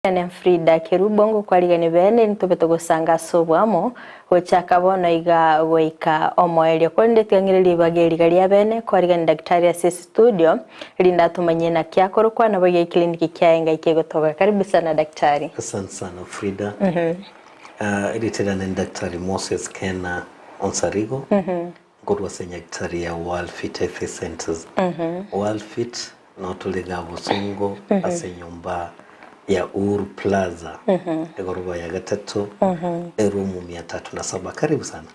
Ene Frida Kerubo ngokwarigania bene ntobe togosanga ase oboamo gochaka bono iga goika omoerio. Korende tiga ng'ire ribaga eriga ria bene kwarigania daktari ase estudio erinde atomanyie naki akorokwa nabo iga eclinic kiaye ngai kegotoka. Karibu sana daktari. Asante sana Frida. Erieta riane ni Daktari Moses Kena Onsarigo, nkorwa ase nyagetari ya World Fit Health Centers. World Fit Notore iga bosongo ase enyomba ya Uhuru Plaza, egoroba ya gatato, eroom mia tatu na saba. Karibu sana.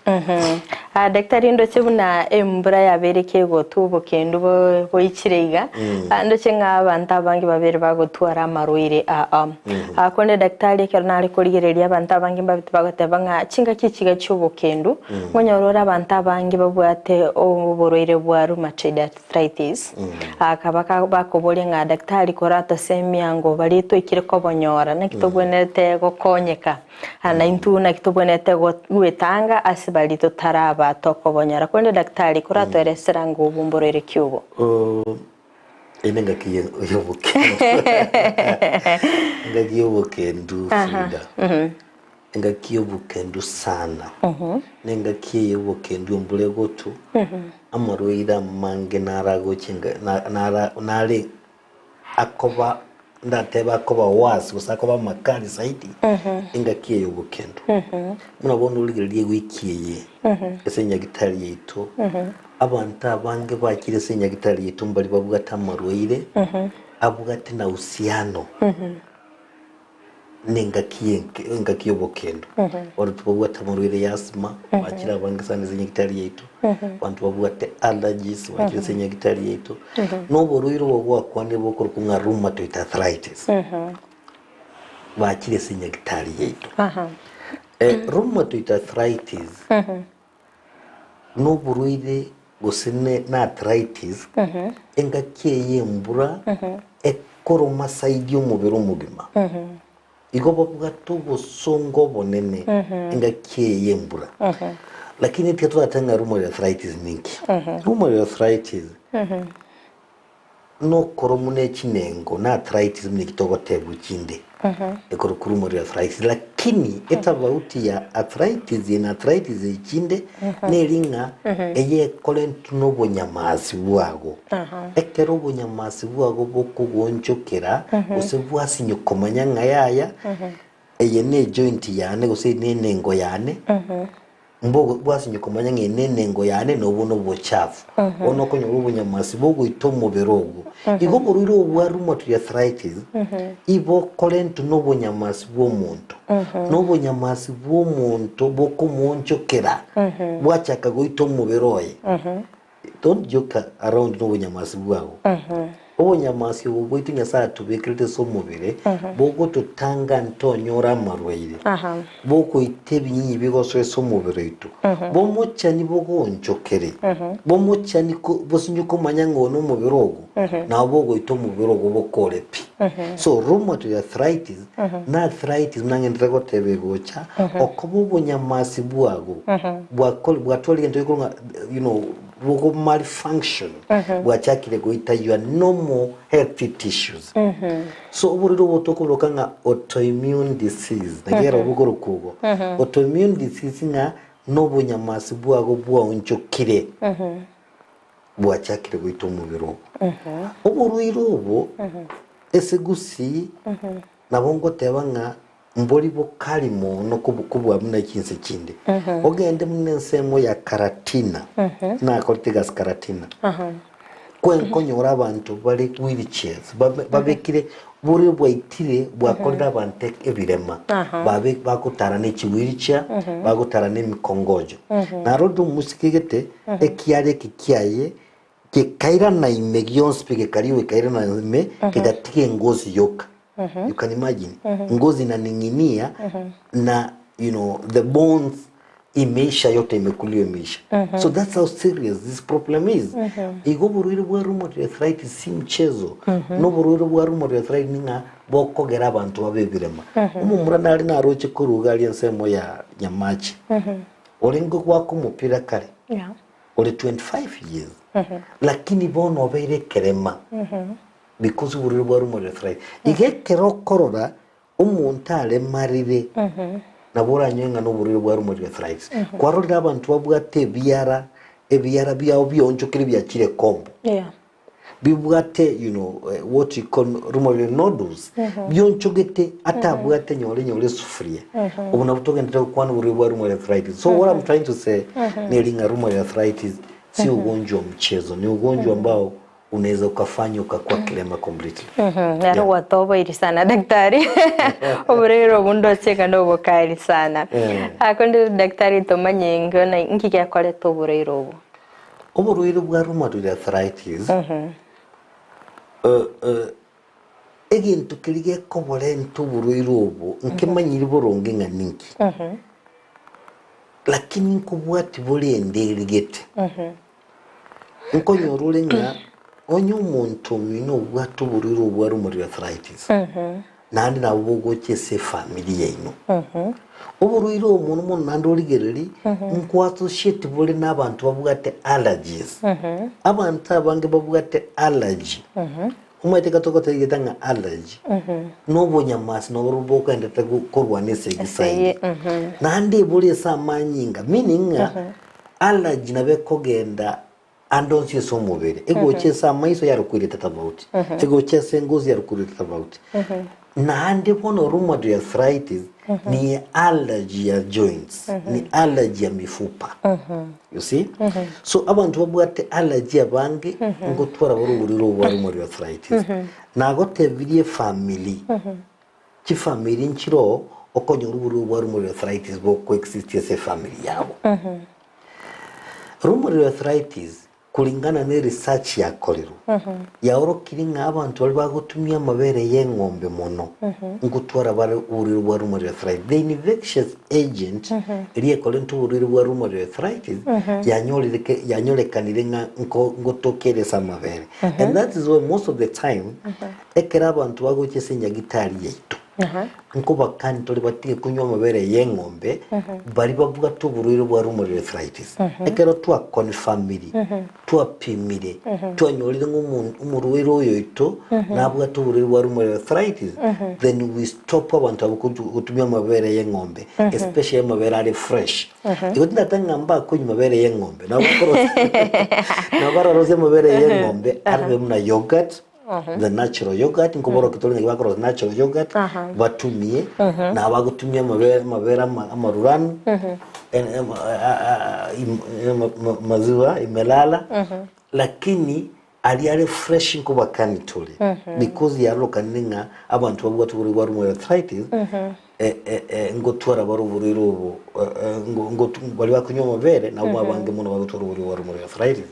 Ah, daktari ndoche buna embura yabeire kegotwa obokendu bo- boichire iga Ah, ndoche ng'a abanto abange babere bagotwara amarwaire aa Ah, korende daktari ekero nare korigereria abanto abange mbabete bagoteba ng'a chingaki echi iga chia obokendu nkonyora ore abanto abange babwate oborwaire bwa rheumatoid arthritis, akaba bakoboria ng'a daktari koratosemia ngo baria twaikire kobonyora naki tobwenerete gokonyeka, na intwe naki tobwenerete gwetanga ase baria totaraba tokobonyora. Korende daktari koratoeresera ng'a obwo mborwaire ki obo? Eye nengaki y'obokendu engaki y'obokendu Frida. Engaki y'obokendu sana, nengaki eye y'obokendu embura egotwa, amarwaire amange naragoche enga na- nara nare akoba ndatebe akoba worse gose akoba amakali zaidi, engaki eye y'obokendu. Buna bono origererie ewiki eye, ase enyagitari yaito, abanto abange bachire ase enyagitari yaito mbari babwate amarwaire, abwate na uhusiano. Nengaki engaki y'obokendu. Abanto babwate amarwaire ya asthma, bachire abange sana ase enyagitari yaito. Abanto babwate allergies, bachire ase enyagitari yaito. Na oborwaire obo bwakwanire bokorokwa ng'a rheumatoid arthritis, bachire ase enyagitari yaito. Rheumatoid arthritis noborwaire gose ne na arthritis, engaki eye y'embura ekoroma saidi omobere omogima. Igo babwate obosongo obonene engaki eye y'embura. Lakini tiga toratebe ng'a rheumatoid arthritis ninki. Rheumatoid arthritis Nokoromwa ne chinengo na arthritis buna eki togotebwa chinde ekorokwa rheumatoid arthritis lakini etafauti ya arthritis eye na arthritis echi chinde neri ng'a eye ekorentwa na obonyamasi bwago. Ekero obonyamasi bwago bokogoonchokera gose bwasinywa komanya ng'a yaya eye ne ejoint yane gose eye ne enengo yane. Mbogo bwasinye komanya ng'a ene nengo yane na obo nobochafu. Bono okonyora obonyamasi bogoita omobere ogo. Igo oborwaire obo bwa rheumatoid arthritis ibokorentwa nobonyamasi bw'omonto. Na obonyamasi bw'omonto bokomoonchokera bwachaka goita omobere oye. Don't joke around nobonyamasi bwago. Obonyamasi obo bwaito Nyasae atobekerete ase omobere bogototanga ntonyore amarwaire, bogoita ebinyinyi bigosoa ase omobere oito, bomochani bogoonchokere, bomochani ko bosinye komanya ng'a oyo nomobere ogo, nabo bogoita omobere ogo bokore pi. So rheumatoid arthritis na arthritis buna ng'enderere goteba egocha, okoba obonyamasi bwago bwakori bwatwarire egento gekorwa ng'a you know, bogo malfunction bwachakire goita your normal healthy tissues. So oborwaire obo tokoboroka ng'a autoimmune disease, naki ekero bokorokwa ogo. Autoimmune disease ng'a nobonyamasi bwago bwaonchokire bwachakire goita omobere ogo. Oborwaire obo ase gusii nabo ngoteba ng'a Mbori bokari mono kobua buna chinse chinde. Ogende buna ensemo ya Karatina, nakorete egasi Karatina, kwenkonyora abanto bare wheelchairs, babekire bore bwaitire bwakorire abanto ebirema, babe bagotara ne chiwheelchair, bagotara ne emikongojo. Narorire omosike gete, ekiara eke kiaye Gekairana ime gionsi pi gekariigwa gekairana ime kegatiga engozi yoka. You can imagine. Ngozi inaning'inia na you know the bones imeisha yote imekuliwa imeisha. So that's how serious this problem is. Igo oborwaire bwa rheumatoid arthritis si mchezo. Na oborwaire bwa rheumatoid arthritis ning'a bokogera abanto babe ebirema. Omomura nare naroche korwa iga aria ensemo ya Nyamache. Orenge goaka omopira kare. Ore 25 years lakini bono obeire ekerema because oborwaire bwa rheumatoid arthritis. Iga ekero okorora. Omonto aremarire, nabo oranyore ng'a noborwaire bwa rheumatoid arthritis. Kwarorire abanto babwate ebiara, ebiara biabo bionchokire biachire kombo. Yeah. Bibwate you know, eh, what you call rheumatoid nodules, bionchogete atabwate nyore nyore esufuria. Obo nabwo togenderete gokwana oborwaire bwa rheumatoid arthritis. So what I'm trying to say, neri ng'a rheumatoid arthritis si ugonjwa wa mchezo, ni ugonjwa ambao Unaweza ukafanya ukakuwa kilema completely. Naro Yeah. gwatoboiri sana daktari oborwaire obo ndoche ng'a nobokari sana Eh. akonde daktari tomanye ng'o nki gekoreta oborwaire obo. Oborwaire bwa rheumatoid arthritis eh, eh, egento keria gekoborenta oborwaire obo nkemanyiri boronge ng'a ninki lakini nkobwati borende erigete Nkonyora ore ng'a onye omonto omino obwate oborwaire obwo are omorwaire arthritis, naende nabo bogocha ase efamiri yaino. Oborwaire obo mono mono naende origererie, nkoassociate bore na abanto babwate allergies. Abanto abange babwate allergy, omanyete ekero togoteba egento ng'a allergy, na obonyamasi nabo bokoenderete korwana esegi Esegi, zaidi. Naende ebore ase amanyinga, meaning ng'a Allergy nabo ekogenda ande onsi ase omobere, egocha ase amaiso yarokoirete tofauti, egocha ase engozi yarokoirete tofauti. Naende bono rheumatoid arthritis ni allergy ya joints, ni allergy ya mifupa. You see? So abanto babwate allergy abange ngotwara bare oborwaire obo bwa rheumatoid arthritis. Nagotebirie efamily, Chifamiri nchiroo okonyora oborwaire bwa rheumatoid arthritis bokoexist ase efamiri yabo. Rheumatoid arthritis kulingana ne research yakorirwe yaorokirie ng'a abanto baria bagotumia amabere ya eng'ombe mono ngotwara bare oborwaire bwa rheumatoid arthritis. The infectious agent eria ekorenta oborwaire bwa rheumatoid arthritis yanyorire yanyorekanire ng'a nko ngotoka ere ase amabere. And that is why most of the time Ekero abanto bagocha ase enyagitari yaito, nkobakani tore batige konywa amabere y'eng'ombe baria babwate oborwaire bwa rheumatoid arthritis. Ekero twakonfamiri, twapimire, twanyorire ng'a omo- omorwaire oyo oito nabwate oborwaire bwa rheumatoid arthritis, then we stop abanto abwo kotu- gotumia amabere y'eng'ombe, especially amabere are fresh. Igo tindate ng'a mbakonywa amabere y'eng'ombe, nabo bakorosia nabo bararosie amabere y'eng'ombe arabe buna yoghurt, the natural yogurt nkoborokia tore naki bakorosia natural yogurt batumie na bagotumia amabere amabere ama- amaruranu en- em- a- a- a- im- em- ma- maziwa imelala lakini aria are fresh nkobakani tore because yarokanire ng'a abanto babwate oborwaire bwa rheumatoid arthritis eh, eh, eh, ngotwara bare oborwaire obo eh, eh, ngo- ngotu- baria bakonywa amabere nabo abange mono bagotwara oborwaire bwa rheumatoid arthritis.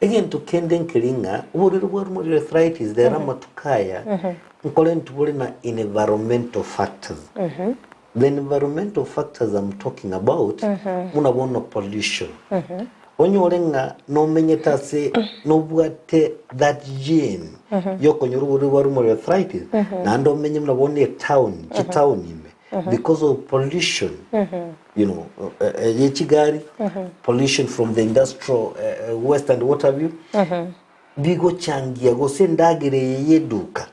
Egento kende nkeri ng'a oborwaire bwa rheumatoid arthritis rero amatuko aya nkorentwe bore na environmental factors. The environmental factors I'm talking about buna bono pollution. Onyore ng'a nomenyete ase nobwate that gene yokonyora oborwaire bwa rheumatoid arthritis naende omenye buna bono etown chitown ime because of pollution you know eh, eh, ye chigari pollution from the industrial eh, eh, waste and what have you bigochangia gose endagera eye y'eduka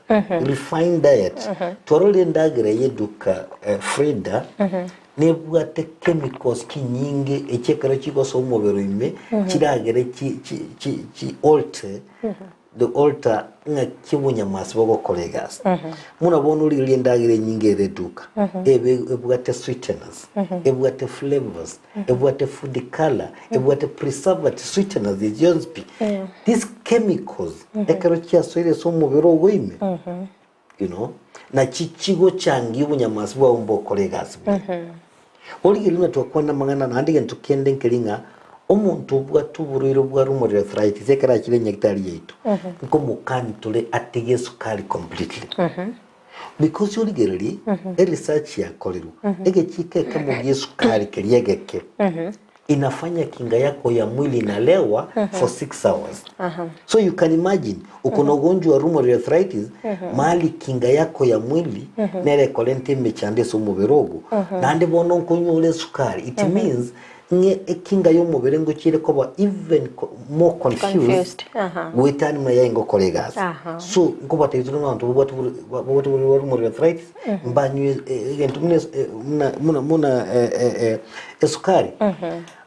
refined diet twarorire endagera y'eduka eh, Frida nebwate chemicals chinyinge echi ekero chigosoa omobere ime chiragere chi chi chi chi alter the alter ng'aki obonyamasi bogokora egasi buna bono origererie endagera enyinge ere eduka ebe ebwate sweeteners ebwate flavors ebwate food colour ebwate preservatives sweeteners echi chionsi pi these chemicals ekero chiasoire ase omobere ogo ime you know nachi chigochangia obonyamasi bwao mbokore egasi buya origereria buna twakwana amang'ana naende egento kende nkeri ng'a omonto obwate oborwaire bwa rheumatoid arthritis ekero achire nyagetari yaito nkomokani tore atige esukari completely because origererie eresearch yakorirwe egechiko ekemo gia esukari keria egeke inafanya kinga yako ya mwili inalewa for 6 hours so you can imagine uko na ugonjwa wa rheumatoid arthritis mahali kinga yako ya mwili nere ekorenta emechando ase omobere ogo naende bono nkonywa ore esukari it means. Ng'e ekinga y'omobere ngochiire koba even more confused, Confused, aha. goetania buna yaye ngokora egasi. Aha. So nkobatebia tore ng'a abanto babwate buru- babwate oborwaire bwa rheumatoid arthritis, mbanywe egento buna es- buna buna buna esukari.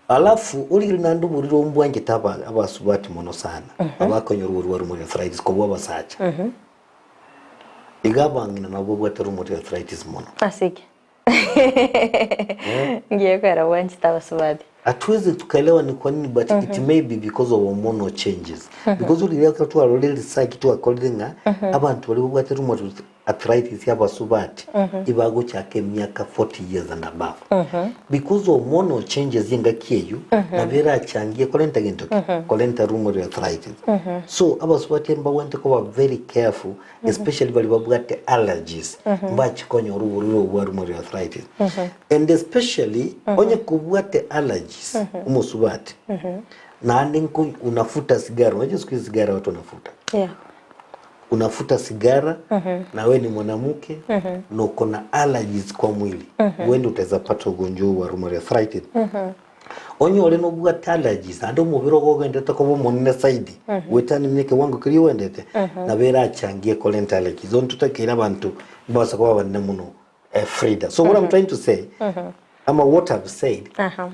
Alafu origereria naende oborwaire obo mbwanchete aba abasubati mono sana, abakonyora oborwaire bwa rheumatoid arthritis kobua abasacha. Iga abang'ina nabo babwate rheumatoid arthritis mono. Ase ki? Ngiye kwera bwanchete abasubati. Hatuwezi tukaelewa ni kwa nini but it may be because of hormonal changes because riria ekero twarorire research twakorire ng'a abanto baria babwate rheumatoid arthritis abasubati ibagochaka emiaka 40 years and above because hormonal changes engaki eywo nabo erachangie korenta gento ki? Korenta rheumatoid arthritis so abasubati mbagwenerete koba very careful especially baria babwate allergies mbachi konyora oborwaire obo bwa rheumatoid arthritis and especially onye kobwate allergies omosubati naende nko unafuta sigara unajua siku hizi sigara watu wanafuta Yeah. unafuta sigara na we ni mwanamke na uko na allergies kwa mwili huenda utaweza pata ugonjwa huu wa rheumatoid arthritis Onye ore nobwate allergies naende omobere ogo ogenderete koba omonene zaidi goetania ekewango keria oendete, nabo erachangie korenta allergies. Bono totakeire abanto mbabase koba abanene mono eh, Frida. So what I'm trying to say ama what I've said, Aha.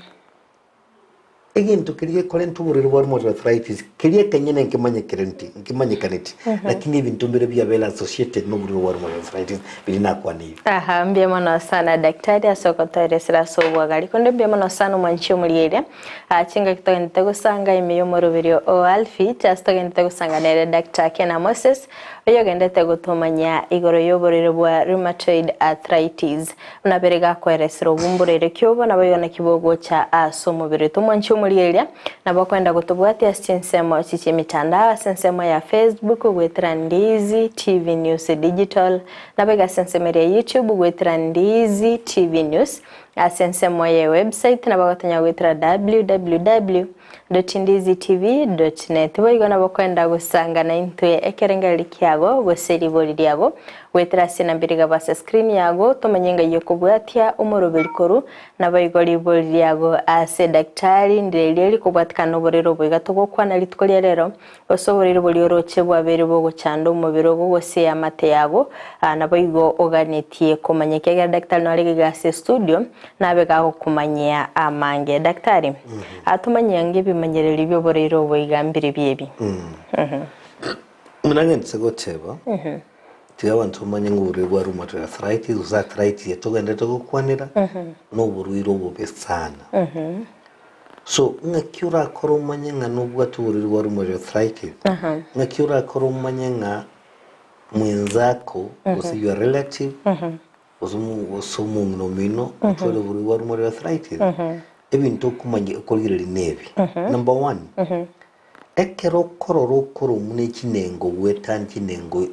egento keria gekorenta oborwaire bwa rheumatoid arthritis keria ekenyene nkemanyekerenti nkemanyekaneti, lakini ebinto mbire biabeire associated na oborwaire bwa rheumatoid arthritis biria nakwaneire. Aha, mbuya mono sana daktari ase ogotoeresera ase obwagari. Korende mbuya mono sana omwanchi omorieria. Ah, chingaki togendete gosanga ime y'omoroberio o Alfit, ase togendete gosanga nere Doctor Kena Moses, oyogendete gotomanyia igoro y'oborwaire bwa rheumatoid arthritis. Buna bere gakoeresera obumborere ki obo, naboigo naki bogocha ase omobere oito. Omwanchi omorieria, nabo okoenda gotobwatia ase chinsemo echi chi'emitandao, ase ensemo ya Facebook goetera Ndizi TV News Digital, Naboigo ase ensemo eria YouTube goetera Ndizi TV News, ase ensemo ye website nabo ogotonya goetera www.ndizitv.net. Boigo nabo okoenda gosanga naintwe ekerengererio kiago gose ribori riago goetera ase enamba ere igabo ase screen yago tomanye ng'ai okobwatia omoroberi korwa Naboigo ribori riago ase daktari ndireria rikobwatikana noborwaire obo iga togokwana rituko ria rero, gose oborwaire boria oroche bwabeire bogochanda omobere ogo gose eamate yago, naboigo oganetie komanya ekiagera daktari nore iga ase estudio nabe gagokomanyia amange. Daktari, tomanyie ange ebimanyererio bioborwaire obo iga mbiribio ebi. Buna ng'enche goteba, Tiga abanto bamanye ng'a oborwaire bwa rheumatoid arthritis gose arthritis eye togenderete gokwanera noborwaire obobe sana. So ng'aki orakore omanye ng'a nobwate oborwaire bwa rheumatoid arthritis? Ng'aki orakore omanye ng'a mwenzako gose your relative gose omo gose omong'ina omino otware oborwaire bwa rheumatoid arthritis? Ebinto okomanya okorigereria nebi, number one, Ekero okorora okoromwa ne chinengo gwetania chinengo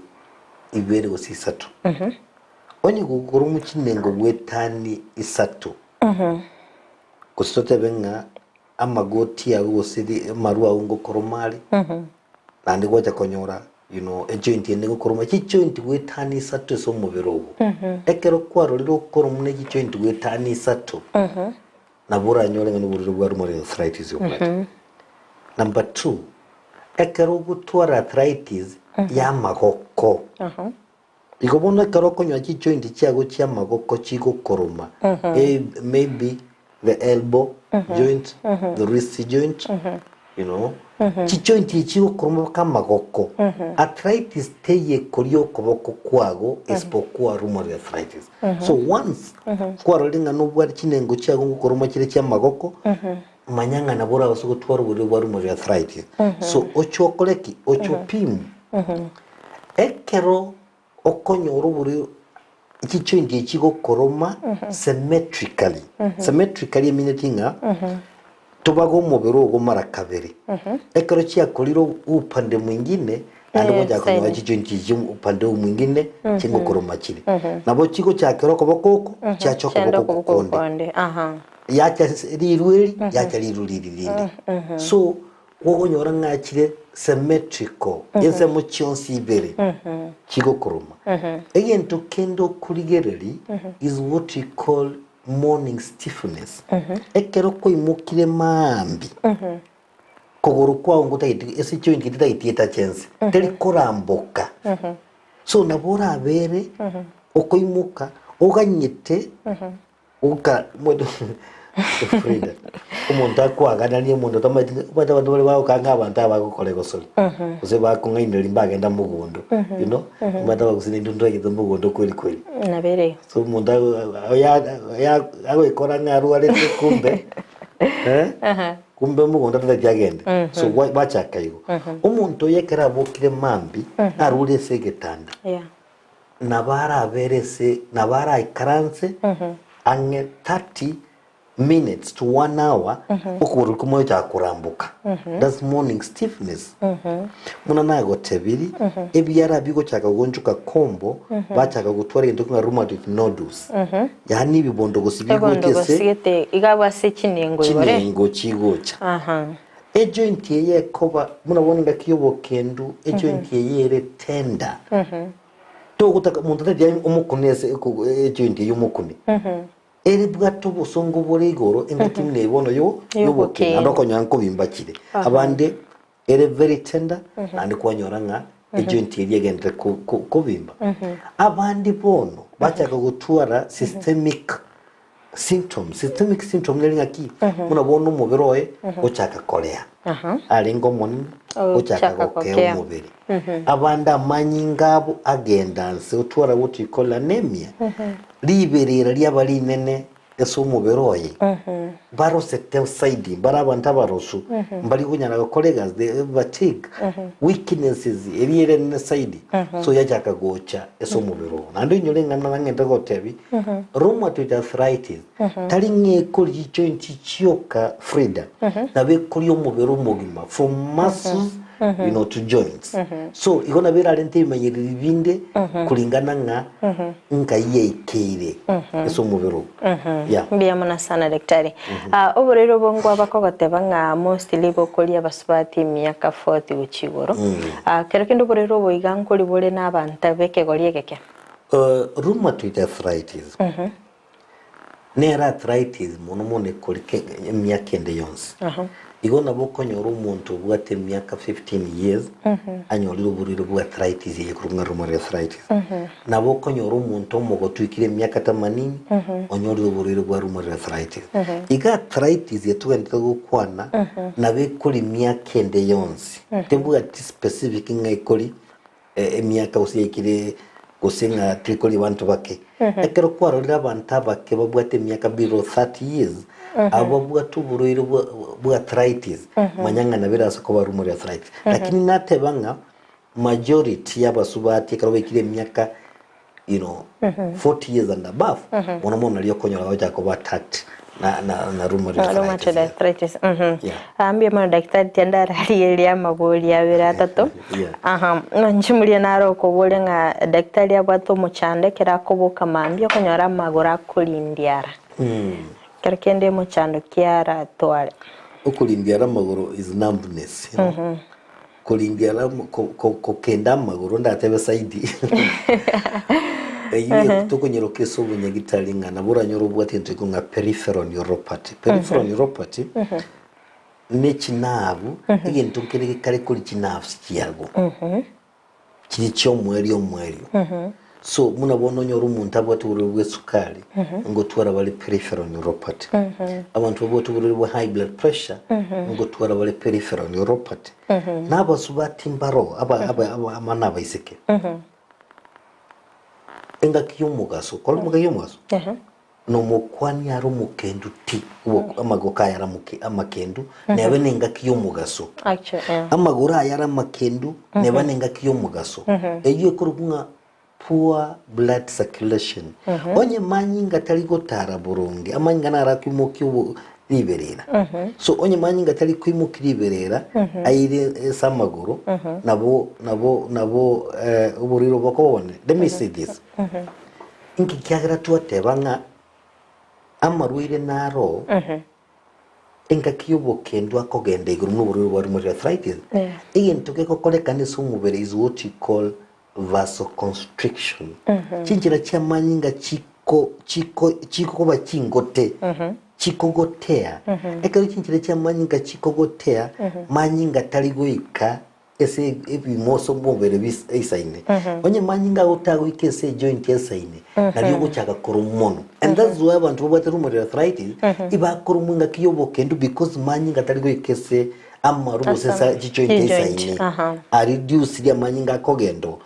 ibere gose isato, onye gokoromwa chinengo gwetania isato, gose totebe ng'a amagoti ago gose amarwa ago ngokoroma are, naende gwacha konyora you know ejoint ende ngokoroma, chijoint gwetania isato ase omobere ogo. Ekero kwarorire okoromwa ne chijoint gwetania isato, Nabo oranyore ng'a noborwaire bwa rheumatoid arthritis obwate. Number two, ekero ogotwara arthritis y'amagoko, igo bono ekero okonyora chijoint chiago chi'amagoko chigokoroma, eh, maybe the elbow joint, the wrist joint, you know, chijoint echi chigokoroma mpaka amagoko, arthritis teiyekoria okoboko kwago isipokuwa rheumatoid arthritis. So once kwarorire ng'a nobwate chinengo chiago ngokoroma chire chi'amagoko, manya ng'a nabo orabase gotwara oborwaire bwa rheumatoid arthritis. So oche okore ki? Oche opimwe. Ekero okonyora oborwaire chijoint echi chigokoroma symmetrically, symmetrically emineti ng'a tobaga omobere ogo mara kabere. Ekero chiakorire upande mwingine, naende Eh, gochaka konyora same. chijoint echi upande oyo mwingine chingokoroma chire. Nabo chigochakera okoboko oko, chiacha Chiaenda okoboko oko okoboko konde. okonde. Aha. Yacha ase riru eri, yacha riru riri rinde. So, gokonyora ng'a chire symmetrical, ensemo chionsi ibere chigokoroma. Egento kende okorigereria is what we call. morning stiffness. Ekero kwaimokire maambia, kogoro kwao ngotageti ase joint gete tageti etache ense, teri koramboka. So nabo orabere okoimoka oganyete Oka moto Frida omonto akoagananie omonto otamanyeti omanyete abanto bare bagokanga abanto aba bagokora egosori gose bakong'ainereria mbagenda mogondo you know omanyete abagusii naintwe ntwagete mogondo kweli kweli Nabo ere. so omonto ago oya oya agoekora ng'a arwarete kumbe eh kumbe mogondo atataeti agende so gwa bachaka igo. Omonto oyo ekero abokire mambia arure ase egetanda. Yeah. Nabo arabere ase, nabo araikaranse ang'e 30 minutes to one hour okogoro komoyo gochaka koramboka. That's morning stiffness. Buna nagotebiri, ebiara bigochaka goonchoka kombo, bachaka gotwara egento king'a rheumatoid nodules. Yaani ebibondogosi bigocha Ebondogosi ase gete iga abwo ase chinengo igoro eh? chinengo chigocha. Aha. Ejoint eye ekoba buna bono engaki y'obokendu, ejoint eye ere tender. Togotaka monto tari aye omokune ase eko- ejoint eyio omokune. Ere bwate obosongo bore igoro engaki buna eye bono yo y'obokendu naende Y'obokendu. okonyora nkobimba chire. Abande ere very tender naende kwanyora ng'a ejoint eria egenderere ko- ko- kobimba. Abande bono bachaka gotwara systemic Symptoms, systemic symptom neri ng'aki? Buna bono omobere oye gochaka korea. Arenge omonene gochaka Gochaka gokea gokea. omobere. Abande amanyinga abo agenda nse otwara what we call anemia. Riberera riaba rinene ase omobere oye. Barosete saidi, mbare abanto abarosu, mbari konyara gokora egasi, they have fatigue, weaknesses eria ere nene saidi. So yachaka gocha ase omobere oo. Naende oinyore eng'ana nang'ende gotebi, Rheumatoid arthritis tari ng'a ekori chijoint chioka Frida, nabo ekori omobere omogima from muscles you know, to joints. So igo nabo erarente ebimanyereri binde kuringana ng'a nkai yaikeire ase omobere oo. Yeah. Mbuya mono sana daktari. Ah, oborwaire obo ngwaba kogoteba ng'a mostly bokoria abasubati emiaka 40 gochia igoro. Ah, kero kende oborwaire obo iga nkori bore na abanto b'ekegori egeke. Rheumatoid arthritis nere arthritis mono mono ekori emiaka ende yonsi. Igo nabo okonyora omonto obwate emiaka 15 years anyorire oborwaire bwa arthritis eye ekorokwa ng'a rheumatoid arthritis. Nabo okonyora omonto omogotu oikire emiaka themanini onyorire oborwaire bwa rheumatoid arthritis. Iga arthritis eye togenderete gokwana nabo ekori emiaka ende yonsi tebwati specific ng'a ekori Emiaka gose yaikire gose ng'a trikori abanto bake. Ekero kwarorire abanto abake babwate emiaka below 30 years, abo babwate oborwaire bwa bwa arthritis, manya ng'a nabo erase koba rheumatoid arthritis. Lakini nateba ng'a majority y'abasubati ekero baikire emiaka you know, 40 years and above, mono mono nario okonyora bagochaka koba attacked na na na rheumatoid arthritis. Rheumatoid yeah. arthritis. Mhm. Yeah. Ah, mbuya mono daktari tiandararigereria amabori abere atato. Yeah. Aha, nonche muria naro okoboria ng'a daktari abwate omochando ekero akoboka mambia okonyora amagoro akorindiara. Ekero kende omochando ki aratware? Okorindiara amagoro is numbness, you know. Koringia kokenda amagoro ndatebe saidi eyio tokonyeroka ase obonyagitari ng'a nabo oranyore obwate egento gekong'a peripheral neuropathy. Peripheral neuropathy ne chinabu egento nkere gekare kori chinerves chiago chiri chia omoerio omoerio. So buna bono onyore omonto abwate oborwaire bwa esukari ngotwara bare peripheral neuropathy. Abanto babwate oborwaire bwa high blood pressure ngotwara bare peripheral neuropathy. Na abasubati mbaro aba aba aba aba na abaiseke. Engaki y'omogaso, kore omogaki y'omogaso Nomokuani are omokendu ti, amagoko aye are amakendu, nebe nengaki y'omogaso. Amagoro aye are amakendu, neba nengaki y'omogaso. Eyio ekorokwa ng'a poor blood circulation. Onye manyinga tari gotara boronge, amanyinga naro akoimokia obo riberera. So onye manyinga tari koimokia riberera, aire ase amagoro, nabo nabo nabo oborwaire obo bokoba obonene. Let me say this. Inki kiagera twateba ng'a amarwaire naro engaki y'obokendu akogenda igoro buna oborwaire bwa rheumatoid arthritis? Egento gegokorekana ase omobere is what you call vasoconstriction. Chinchera chi'amanyinga chi. chiko chiko chikoba chingote chikogotea ekero chinchera chia manyinga chikogotea manyinga tari goika ase ebimoso mobere bis eisaine onye manyinga agotagoika ase ejoint esaine nario ogochaka koromwa mono and that's why abanto babwate rheumatoid arthritis ibakoromwa engaki ya obokendu because manyinga tari goika ase amaru gose ase chijoint Chijoint, eisaine aha. areducirie amanyinga akogenda oo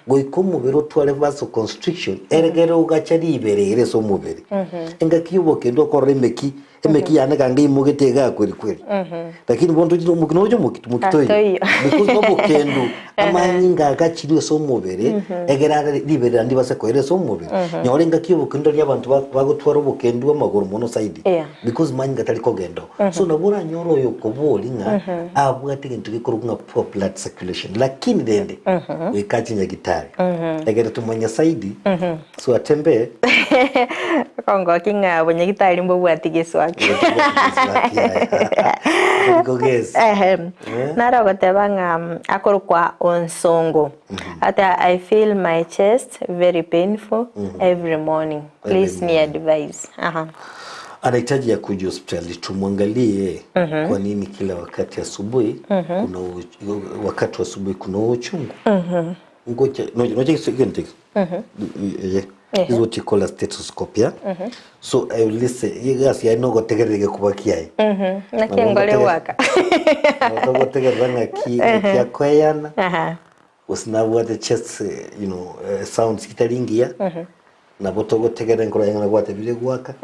goika omobere otware vasoconstriction eregere ogacha ribere ere ase omobere engaki ya obokendu okorora emeki Emeki yane kanga eimogete igaa kweri kweri. Lakini bono tochire omoki noroche omoki omoki toiyo. Toiyo. Because obokendu amanyinga agachirwe ase omobere egere are riberera ndibase koera ase omobere. Nyora engaki ya obokendu aria abanto ba- bagotwara obokendu amagoro mono zaidi. Yeah. Because manyinga tari kogenda oo. So nabo oranyore oyo okoboria ng'a abwate egento gekorokwa ng'a poor blood circulation. Lakini rende goika ache nyagitari egere tomanye zaidi so atembee Okongokia ng'a obonyagitari mbobwati geswaki. Ehe. Naro ogoteba ng'a akorokwa Onsongo. Ati I feel my chest very painful every morning. Please me advise. Aha. Anahitaji ya kuja hospitali tumwangalie kwa nini kila wakati asubuhi kuna wakati wa asubuhi kuna uchungu. Ngoja noja noja egento eke. Eye. This is what you call a stethoscope, yeah? So I will listen. Egasi yaye nogotegerera egekuba kiaye. Naki engore gwaka. Togotegerera ng'aki ng'aki akoeyana Aha. gose nabwate chest eh, you know, eh, sounds chitari ngiya nabo togotegerera enkoro yaye ng'a nabwate bire gwaka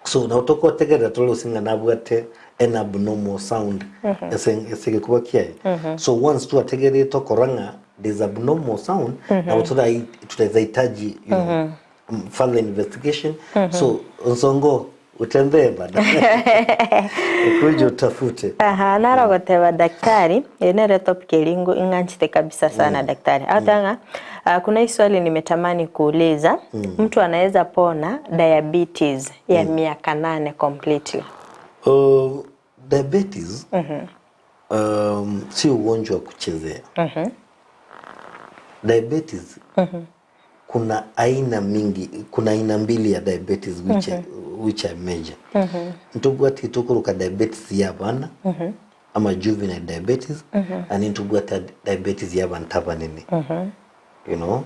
So nabo togotegerera tore gose ng'a nabwate an abnormal sound ase ase egekuba kiaye. So once twategereire tokora ng'a there's abnormal sound, nabo torai tutahitaji you know, further investigation. So onsongo utembee bana ukuje utafute. Aha, naro ogoteba daktari, eye nere topic eria ingo ing'anchete kabisa sana daktari. Agoteba ng'a ah, kuna hii swali nimetamani kuuliza, mtu anaweza pona diabetes ya miaka nane completely? Diabetes si ugonjwa wa kuchezea. Diabetes kuna aina mingi, kuna aina mbili ya diabetes which, which are major. Ntobwate tokoroka diabetes ya abana ama juvenile diabetes and ntobwate diabetes ya abanto abanene. You know?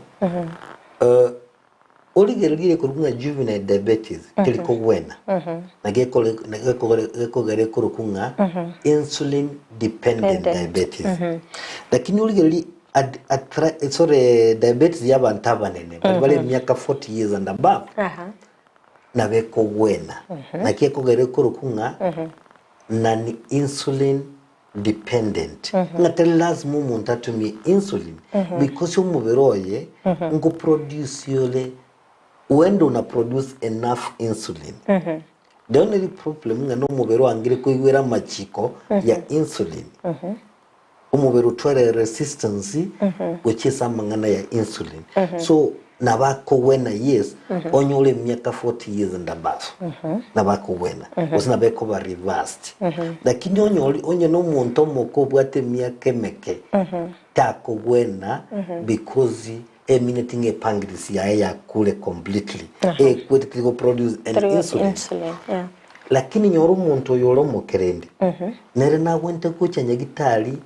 Origererie korwa ng'a juvenile diabetes teri kogwena, na gekore na gekogere gekogera ekorokwa ng'a insulin dependent Dependent. diabetes. Lakini origererie ad athra sorry diabetes ya abanto abanene baria bare emiaka 40 years and above, Aha. nabo ekogwena. Naki ekogera ekorokwa ng'a non insulin dependent ng'a tari lasima omonto atumie insulin because omobere oye nko produce ore huenda una produce enough insulin the only problem ng'a nomobere oangire koigwera amachiko ya insulin omobere otware resistance gochia ase amang'ana ya insulin so nabo akogwena yes onye ore emiaka 40 years and above nabo akogwena gose nabo ekoba reversed lakini onye ori onye na omonto omoke obwate emiaka emeke takogwena because emineti ng'a epancreas yaye yakure completely ekwete teri goproduce any Teri insulin insulin, yeah. Lakini nyora omonto oyo ore omokerende, nere nagwenerete gocha nyagitari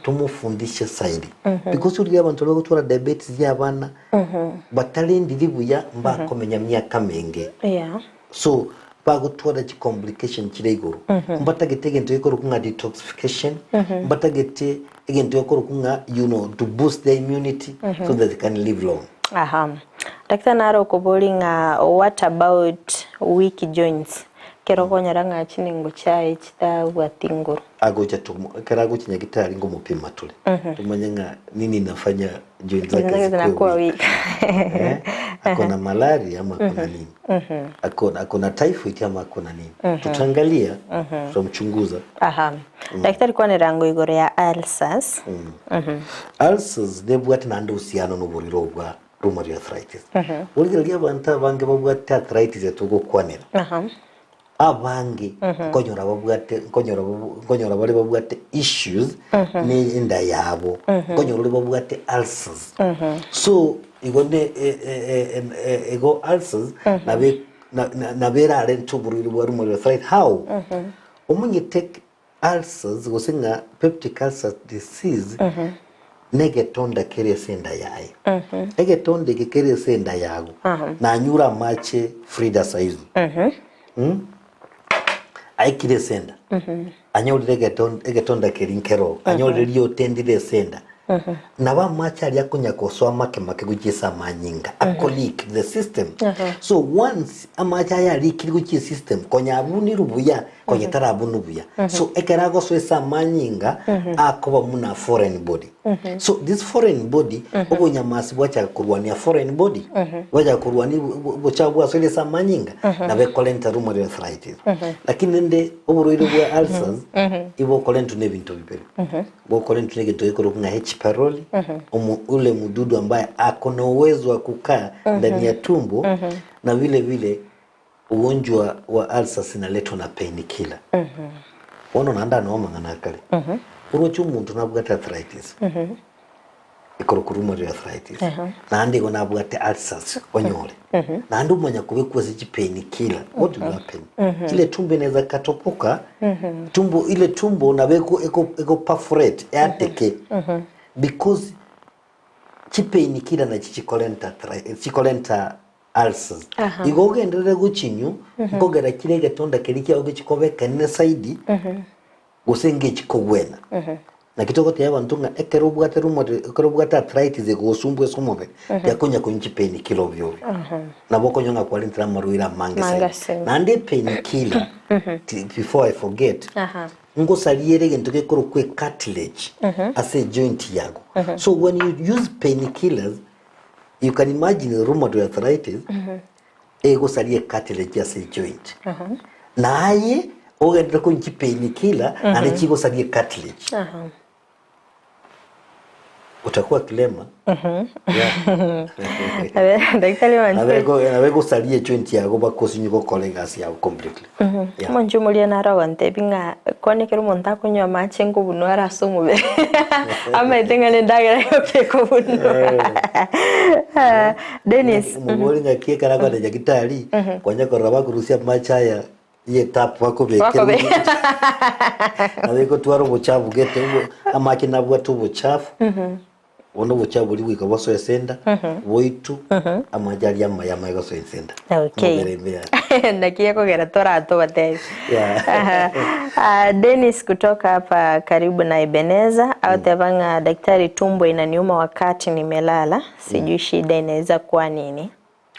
tomofundishe zaidi. Because origia abanto baria bagotwara diabetes ya abana, batarendiri buya mbakomenya miaka menge. Yeah. So bagotwara chicomplication chire igoro. Mbatagete egento gekorokwa ng'a detoxification, mbatagete egento gekorokwa ng'a you know to boost their immunity so that they can live long. Aha. Daktari naro okoboria ng'a what about weak joints? Ekero okonyora ng'a chinengo chiaye chitabwati nguru. Agocha tomo ekero agocha nyagitari ngomopima tore tomanye ng'a nini inafanya joints zake Zake zikuwe zinakuwa weak. weak. Eh, ako na malaria ama ako na nini ako ako na typhoid ama ako na nini tutaangalia tutamchunguza Aha. Daktari kwanera ngo igoro ya ulcers. Ulcers nebwate naende uhusiano noboriro obwa rheumatoid arthritis. Origereria abanto abange babwate arthritis etogokwanera. Aha. Abange nkonyora babwate nkonyora nkonyora bare babwate issues ne enda yabo, nkonyora ore babwate ulcers. So igo ne igo ulcers nabo nabo erarente oborwaire bwa rheumatoid arthritis. How? Omanyete ulcers gose ng'a peptic ulcer disease negetonda kere ase enda yaye. Egetonda eke kere ase enda yago, nanyure amache Frida saizi. Aikire ase enda, anyorire egetonda keria nkero, anyorire riote ndire ase enda. Nabo amache aria akonya gosoa make make gochia ase amanyinga, ako leak the system. So once amache aya arikire gochia esystem, konya abunirwe buya, konya tarabunwa buya. So ekero agosoa ase amanyinga, akoba buna a foreign body. So this foreign body, obonyamasi bwachaka korwania foreign body, bwachaka korwania obochafu bwasoire ase amanyinga, nabo ekorenta rheumatoid arthritis. Lakini rende oborwaire bwa ulcers, ibokorentwa na ebinto bibere. Bokorentwa na egento gekorokwa ng'a H pylori, omo ule mdudu ambaye ako na uwezo wa kukaa ndani ya tumbo, na vile vile ugonjwa wa ulcers inaletwa na painkiller. Bono naende ano amang'ana akare. Oroche omonto nabwate arthritis, ekorokwa rheumatoid arthritis, naende igo nabwate ulcers onyore, naende omanya kobekwa ase chipainkiller, what will happen? Ile tumbo inaweza ikatoboka, tumbo ile tumbo nabo eko eko eko perforate eateke because chipainkiller nachi chikorenta chikorenta ulcers. Igo ogenderere gochinywa, nkogera kire egetonda keria kiago gechi koba ekenene zaidi, gose ngechi kogwena. Naki togotebia abanto ng'a ekero obwate rheumatoid, ekero obwate arthritis egogosumbua ase omobere, tiakonya konywa chipainkiller ovyo ovyo. Nabo okonywa ng'a kwarentire amarwaire amange Mange zaidi. zaidi. Naende epainkiller, ti- before I forget, ngosaria ere egento gekorokwa ecartilage ase ejoint yago. So when you use painkillers, You can imagine rheumatoid arthritis egosaria ecartilage ase ejoint. Na aye ogenderere konywa chipainkiller naende chigosaria ecartilage. Utakuwa kilema. Yeah. Daktari Nabo wanjire. ego- nabo egosaria ejoint yago bakosinye gokora egasi yago completely. Yeah. Omonche omoria naro agontebia ng'a kwane ekero omonto akonywa amache nkobunwa are ase omobere amaete ng'a nendagera yoka ekobunwa. Dennis. Omobori ng'aki ekero akogenda nyagetari, konya korora bakorusia amache aya ye etap bakobekera Bakobe- nabo egotwara obochafu gete obo- amache nabwate obochafu Bono obochie boria goika bosoe ase enda, boitwe, amache aria amaya amaye gosoa inse enda. Okay. Omobere ime yaye. Naki ekogera toratobatebie. Yeah. Aha. Ah, Dennis kutoka hapa karibu na Ebeneza aoteba ng'a daktari, tumbo inaniuma wakati nimelala, sijui shida inaweza kuwa nini.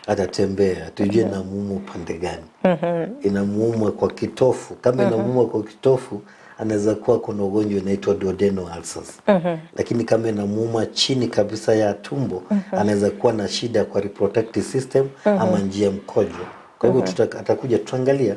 Atatembea tujue inamuuma upande gani. Inamuuma kwa kitofu. Kama inamuuma kwa kitofu, anaweza kuwa kuna ugonjwa inaitwa duodenal ulcers. Lakini kama inamuuma chini kabisa ya tumbo, anaweza kuwa na shida kwa reproductive system ama njia ya mkojo. Kwa hivyo atakuja tutaangalia.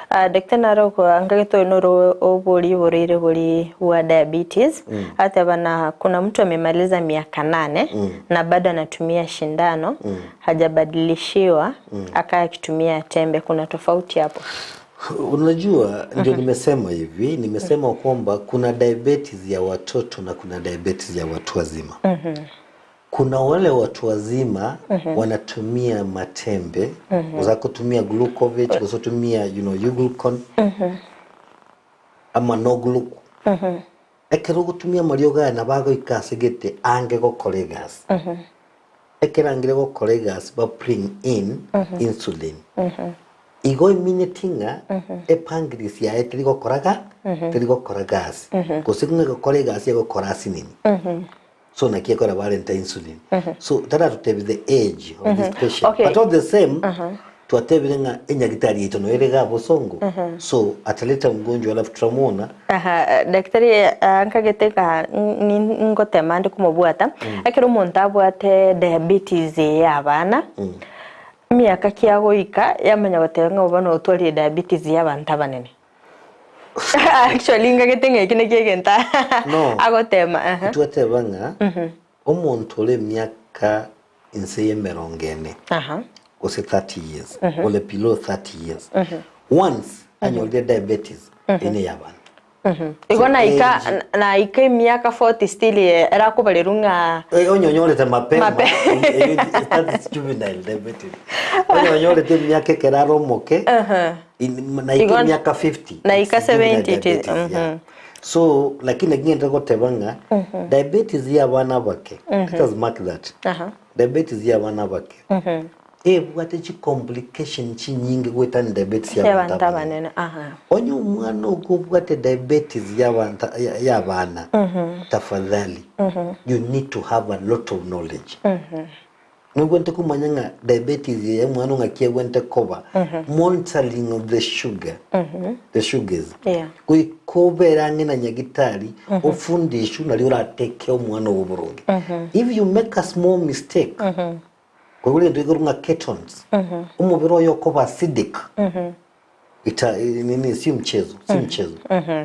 Ah, Daktari naro angagete oyo noro obori oborwaire bori bwa diabetes ateba na kuna mtu amemaliza miaka nane na bado anatumia shindano hajabadilishiwa akaa akitumia tembe kuna tofauti hapo Unajua, ndio nimesema hivi, nimesema kwamba kuna diabetes ya watoto na kuna diabetes ya watu wazima. Kuna wale watu wazima wanatumia matembe za kutumia glucovich kutumia you know, Euglucon ama nogluc ekero ogotumia amariogo aya nabo agoika ase gete ange gokora egasi ekero angire gokora egasi ba bring in insulin igo emineti ng'a epancreas yaye teri gokora ga teri gokora gasi gose ng'a egokora egasi egokora asinini So naki ekora barenta insulin. So taratotebi the age of this patient. Okay. But all the same twatebire ng'a enyagitari yaito noyo ere igaa bosongo. So ataleta mgonjwa alafu tutamuona. Aha, daktari ah, nkagete ng'a ni- ngotema ndi komobwata ekero omonto abwate diabetes eye ya abana emiaka ki agoika yamanya goteba ng'a bono otwarire diabetes ya abanto abanene Actually ngagete ng'a eki nakio egento No. agotema aha. Twateba ng'a omonto ore emiaka inse y'emerongo ene Aha. gose 30 years, ore below 30 years, Once anyorire diabetes, eye ne y'abana. Igo So naika age naika emiaka 40 still erakobarerwa ng'a Eh, onye onyorete mapema Mape- eyo that is juvenile diabetes. Onye onyorete emiaka ekero are omoke naika Igo- emiaka 50 naika it's juvenile 70 it is, diabetes, yeah. So lakini ngende goteba ng'a diabetes ya abana abake, let us mark that. Diabetes ya abana abake ebwate chicomplication chinyinge goetania diabetes ya abanto y'abanto abanene. abanene aha. Onye omwana ogo obwate diabetes y'abanta y'abana, tafadhali you need to have a lot of knowledge. Nobwate komanya ng'a diabetes eye omwana ng'aki egwente koba, monitoring of the sugar, the sugars. Yeah. Goika obere ang'e na nyagitari, ofundishwe nario orateke omwana ogo boronge. If you make a small mistake, koigwa egento gekorwa ng'a ketones, omobere oye okoba acidic, ita nini si mchezo, si mchezo.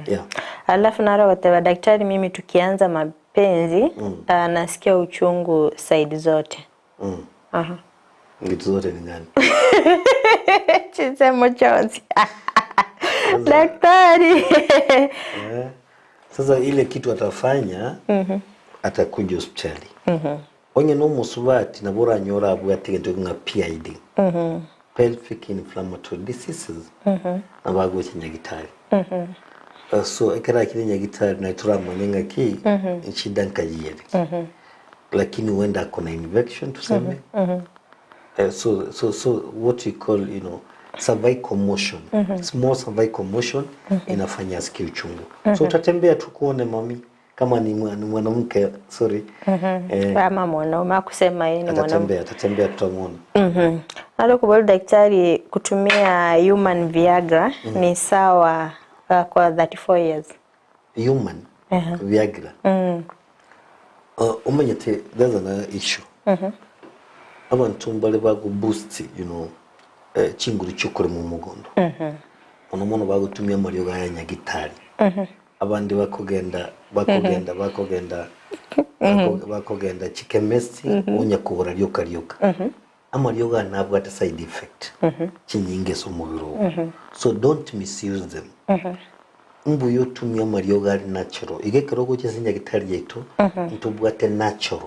Yeah. Alafu naro goteba daktari, mimi tukianza mapenzi nasikia uchungu side zote. Aha. Vitu zote ni gani? Chisemo chonsi. Daktari. Eh, Sasa ile kitu atafanya atakuja hospitali onye nomusubati nabo oranyora abwate egento ng'a PID pelvic inflammatory diseases nabo agocha nyagitari. So ekero akire nyagitari naye toramanye ng'aki eshida nkayiyeri lakini huenda ako na infection tuseme. So what we call cervical motion, small cervical motion inafanya asikie uchungu. So utatembea tu kuone mami kama ni ni mwanamke sorry, Ama mwanaume akusema yeye ni mwanaume. Atatembea tutamuona. Nalo kubali daktari kutumia human Viagra ni sawa kwa 34 years. Human Viagra. Umanyete there's another issue. Abantu mbale bagu boost chinguru chokore mu mugondo. Mono mono bagutumia marioga ya nyagitari. Abandi bakogenda chikemesti onya kugura rioka rioka. Amarioga nabwate side effect chinyinge so mubiri ogo. So don't misuse them. Mbuya otumia amariogo ari natural iga ekero ogocha ase nyagitari yaito ntobwate natural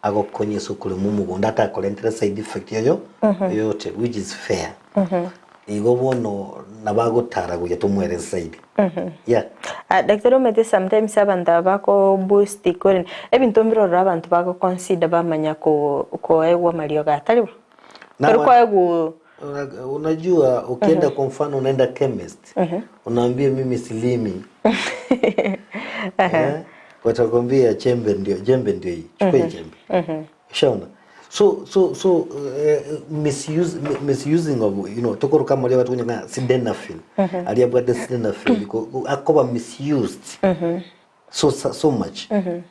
agokonya ase okorema omogondo atakorentere side effect yoyo yoyote which is fair igo bono nabagotara gocha tomwerese zaidi yeah. Daktari omanyete sometimes abanto aba bako boost kore ebinto mbirororo abanto bago consider bamanya ko koegwa amariogo aya tari bo? Na Tori koegwa Unajua ukienda kwa mfano unaenda chemist unaambia mimi silimi watakwambia jembe ndio hii chukua hii jembe ushaona so misusing of tokoro kama leo watu kunyanga sildenafil aliyabwate sildenafil akoba misused so much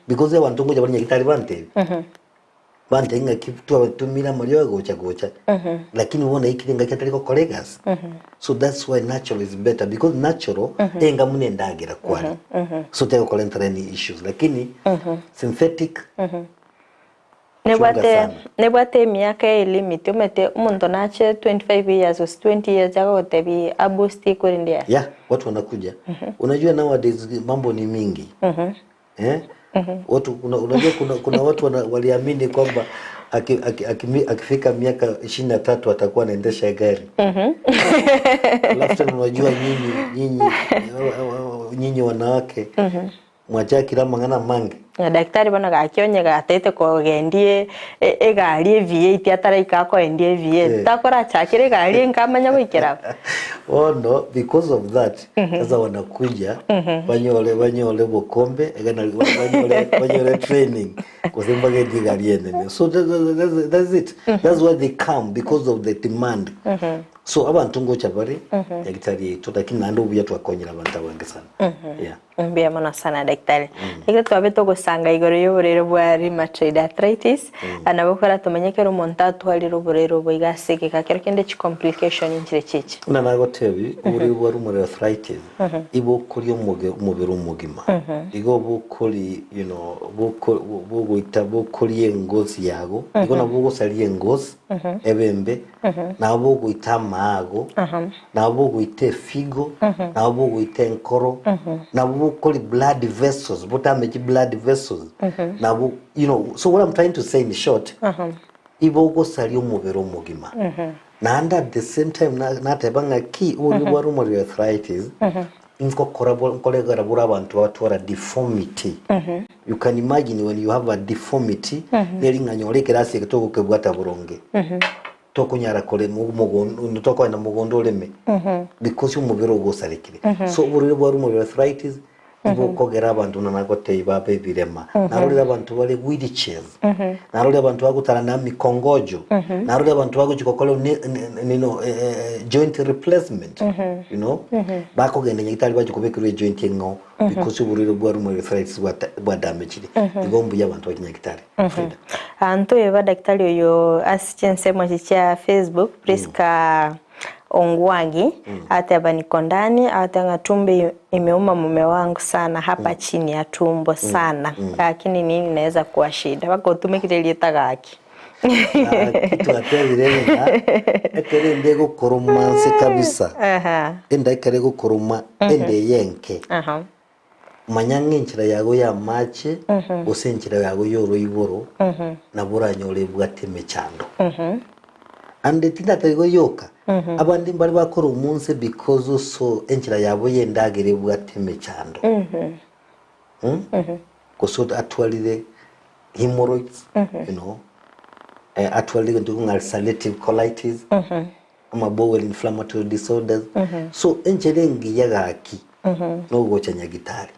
because abantu ngoja bali nyagitari bante bante ng'a kitu abatumira mario gocha gocha lakini wona ikiri ng'a kitari ko kolegas so that's why natural is better because natural enga mune ndagira kwari so teko kolentera any issues lakini synthetic Nebwate sana. nebwate emiaka elimit omanyete omonto nache 25 years gose 20 years agogotebi aboost korende aya. Yeah, watu wanakuja. Unajua nowadays mambo ni mingi. Eh? Watu unajua kuna watu waliamini kwamba akifika miaka 23 atakuwa anaendesha gari. Alafu tena unajua nyinyi wanawake mwachakira mang'ana mange. Na daktari bono gakionye gatete kogendie egari e V8 ataraika akoendie V8 takorachakire egari nkamanya goikera. Oh no, because of that sasa wanakuja banyole bokombe egana banyole training kusemba gendi gari enene. So that's it. That's why they come because of the demand. So abantu ngocha bari daktari yetu lakini nando buya twakonyera abantu abange sana. Yeah. Mbuya mono sana daktari. Iga twabe togosira togosanga igoro y'oborwaire bwa rheumatoid arthritis, nabo koratomanye ekero omonto atwarire oborwaire obo iga ase egeka kero kende chicomplication nchire chiche. Buna nagotebi, oborwaire bwa rheumatoid arthritis ibokoria omoge omobere omogima, igo bokori you know boko bogoita bokoria engosi yago, igo nabo bogosaria engosi ebe embe, nabo bogoita amaago, nabo bogoita efigo, nabo bogoita enkoro, nabo bokori blood vessels, botame chi blood vessels, nabo you know, so what I'm trying to say in short, ibogosaria omobere omogima. Naende at the same time na- nateba ng'aki oborwaire bwa rheumatoid arthritis nkokora bo- nkoregera bore abanto batwara deformity. You can imagine when you have a deformity, neri ng'a nyora ekerasi eke togokebwata boronge. Tokonyara korema omogondo, tokogenda mogondo oreme because omobere ogo osarekire. So oborwaire bwa rheumatoid arthritis nibokogera abanto buna nagotebia babe ebirema. Narorire abanto bare wheelchairs, narorire abanto bagotara na mikongojo, narorire abanto bagochia gokora ne- ne- nino joint replacement, you know, bakogenda nyagetari bachia kobekerwa ejoint eng'ao because oborwaire bwa rheumatoid arthritis bwata bwadamagire. Igo mbuya abanto bachie nyagetari. Frida. Ntoyo ba daktari oyo ase chinsemo echi chia Facebook, Prisca Ongwangi, ateba niko ndani, agateba ng'a tumbo imeuma mume wangu sana hapa chini ya tumbo sana, lakini nini inaweza kuwa shida? Mpaka otumekire erieta gaki. Gaki twatebire ng'a ekero ende egokoroma nse kabisa, Aha, enda ekero egokoroma enda eye enke, aha. Manya ng'a enchera yago y'amache, gose enchera yago y'oroiboro, nabo oranyore ebwate emechando. Ande tindateba igo yoka, abande mbare bakora omonse because also enchera yabo y'endagera ebwate emechando. Gose atwarire hemorrhoids, you know, atwarire egento ng'a ulcerative colitis, ama bowel inflammatory disorders so enchera engiya gaki nogocha nyagitari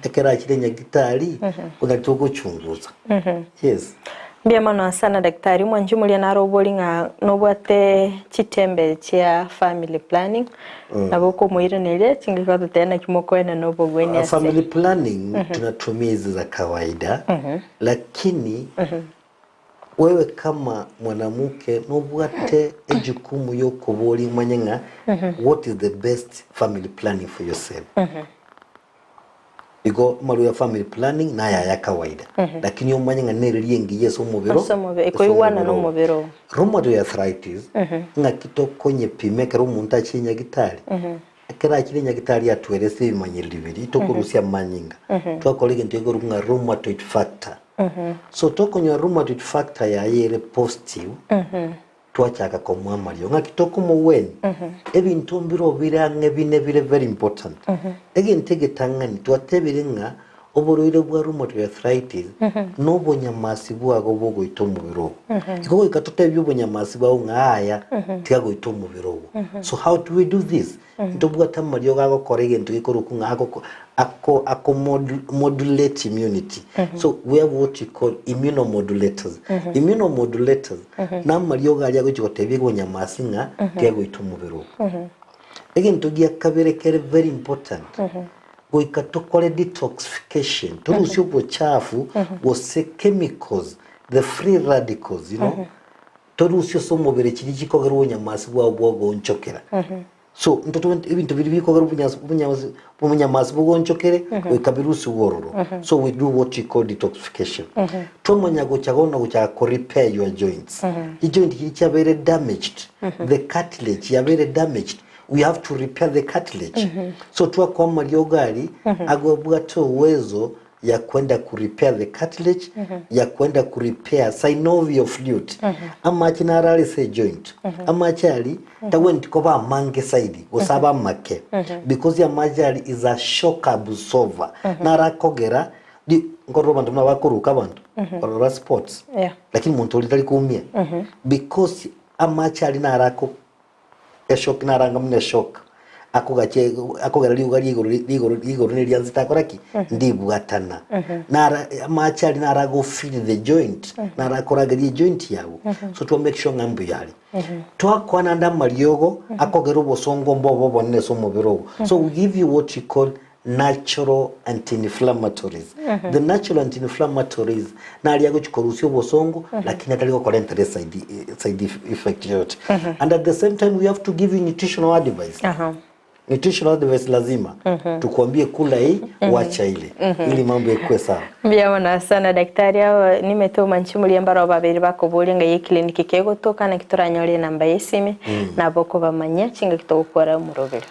ekero achire nyagitari buna togochunguza yes. Mbuya mono sana daktari, omwanchi omoria naro obori ng'a nobwate chitembe chia family planning nabo okomoiraneria chingaki ototebia naki mokoenana obogwenia ase. Family planning tunatumia hizi za kawaida lakini Wewe kama mwanamuke nobwate ejukumu yokoboria omanye ng'a what is the best family planning for yourself. Igo amarwa ya family planning naya aya kawaida lakini omanye ng'a nereri engiya ase omobere Ase omobere, ekoigwana na omobere oo. Rheumatoid arthritis ng'aki tokonyepima ekero omonto achire nyagitari ekero achire nyagitari atwerese ebimanyereri biria tokorusia amanyinga twakora egento gekorokwa ng'a rheumatoid factor. So tokonyora rheumatoid factor yaye ere positive, twachaka komoa amariogo. Ng'aki tokomogwenia? Ebinto mbire bire ang'e bine bire very important. Egento egetang'ani twatebire ng'a oborwaire bwa rheumatoid arthritis na obonyamasi bwago bogoita omobere ogo. Igo goika totebie obonyamasi bwago ng'a aya tiga goita omobere ogo. So how do we do this? Ntobwate amariogo agokora egento gekorokwa ng'a agoko ako ako modulate immunity. So we have what we call immunomodulators. Immunomodulators na amariogo aria agochia gotebia obonyamasi ng'a tiagoita omobere ogo. Egento gia kabere kere very important, goika tokore detoxification, torusie obochafu gose chemicals, the free radicals you know, Torusie ase omobere chiria chikogera obonyamasi bwao bwogoonchokera. So ntotobwate ebinto biria bikogera obunyasi obunyasi obonyamasi bogoonchokere goika birusigwe ororo. So we do what we call detoxification. Twamanya gocha bono gochaka ko repair your joints. Chijoint chiria chiabeire damaged, the cartilage yabeire damaged, we have to repair the cartilage. So twakoa amariogo aria agobwate uwezo ya kwenda ku repair the cartilage ya kwenda ku repair synovial fluid amache naro are ase ejoint amache aria tagwenereti koba amange zaidi gose abe amake because amache aria is a shock absorber naro akogera ri nkorora abanto buna bakoruka abanto korora sports Yeah. lakini monto oria tari koumia because amache aria naro ako Eshoki naranga buna eshoka, akogacha akogera riuga ria igoro rigoro rigoro ne rianse takora ki? Ndibwatana. Nara amache aria naro ago fill the joint, naro akorageria ejoint yago. So twa make sure ng'a mbuya are. Twakwana naende amariogo akogera obosongo mbobe obonene ase omobere ogo. So we give you what we call. natural anti-inflammatories. The natural anti-inflammatories naria agochi korusia obosongo lakini atari gokorentera side, side effect yoyote. And at the same time we have to give you nutritional advice. Nutritional advice lazima tukwambie kula hii, wacha ile, ili mambo yakuwe sawa. Mbuya mono sana daktari abo nimete omanche omoria mbaro babere bakoboria ng'a eclinic kegotoka naki toranyore enamba ya esimi nabo okobamanyia chingaki togokora omorobere.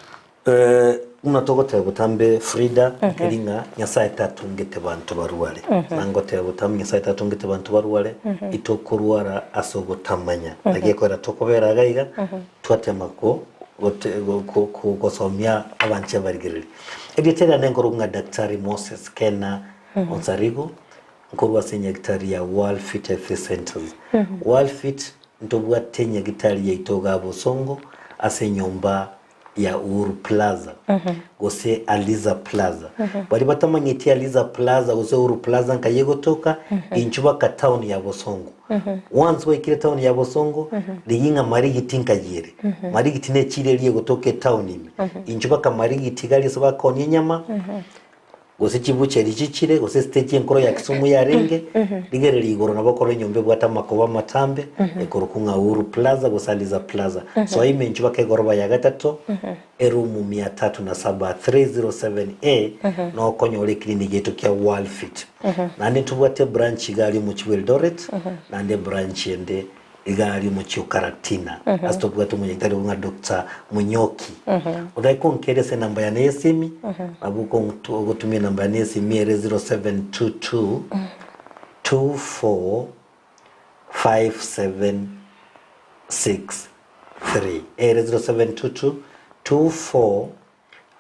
Eh, buna togoteba botambe Frida, nkeri ng'a Nyasaye tatongete banto barware. Na ngoteba botambe Nyasaye tatongete banto barware, itokorwara ase ogotamanya. Naki ekorera tokobera iga iga, twatema ko gote go go go gosomia abanche abarigereri. Erieta riane nkorokwa ng'a Daktari Moses Kena Onsarigo, nkorwa ase enyagitari ya World Fit Health Centers. World Fit ntobwate enyagitari yaito igaa Bosongo ase enyomba ya Uhuru Plaza gose Aliza Plaza. Baria batamanyeti Aliza Plaza gose Uhuru Plaza nkai egotoka, inchuo baka town ya Bosongo. Once gwaikire town ya Bosongo, rigia ng'a Marigiti nkai ere. Marigiti ne echiro eria egotoka etown ime. Inchuo baka Marigiti iga aria ase bakonia enyama, gose chibucheri chichire, gose estage enkoro ya Kisumu yarenge, rigereria igoro nabo okore enyomba ebwate amakoba amatambe, ekorokwa ng'a Uhuru Plaza gose Aliza Plaza. Soa ime inchuo baka egoroba ya gatato, eroom mia tatu na saba, 307A, nokonyora eclinic yaito kia World Fit. Naende ntobwate ebranch iga aria omochie bwa Eldoret, naende ebranch ende iga aria omochie o Karatina, ase tobwate omonyagitari ng'a Doctor Munyoki. Otake konkeria ase enamba yane ya esimi, nabo okontu ogotumia enamba yane ya esimi ere 0722 24 5763 ere 0722 24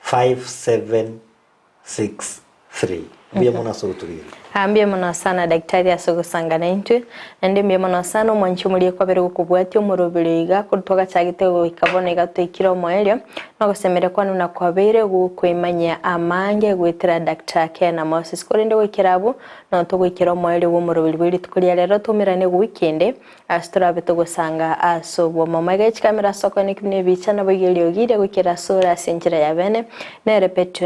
5763. Mbuya mono ase ogotorigereria. Ah, mbuya mono sana daktari ase ogosangana intwe, naende mbuya mono sana omwanchi omoria kwabere gokobwatia omoroberi iga korwa twagachagete goika bono iga toikire omoerio, na ogosemeria kwane buna kwabeire gokoimanyia amange goetera Doctor Kena Moses. Korende goikera abwo, nonya togoikera omoerio bw'omoroberi bwe rituko ria rero toumerane goika ende, ase torabe togosanga ase obwomoma. Iga chikamera ase okoeneki buna ebicha naboigo eriogi riria goikera ase ore ase enchera ya bene, nere Petero.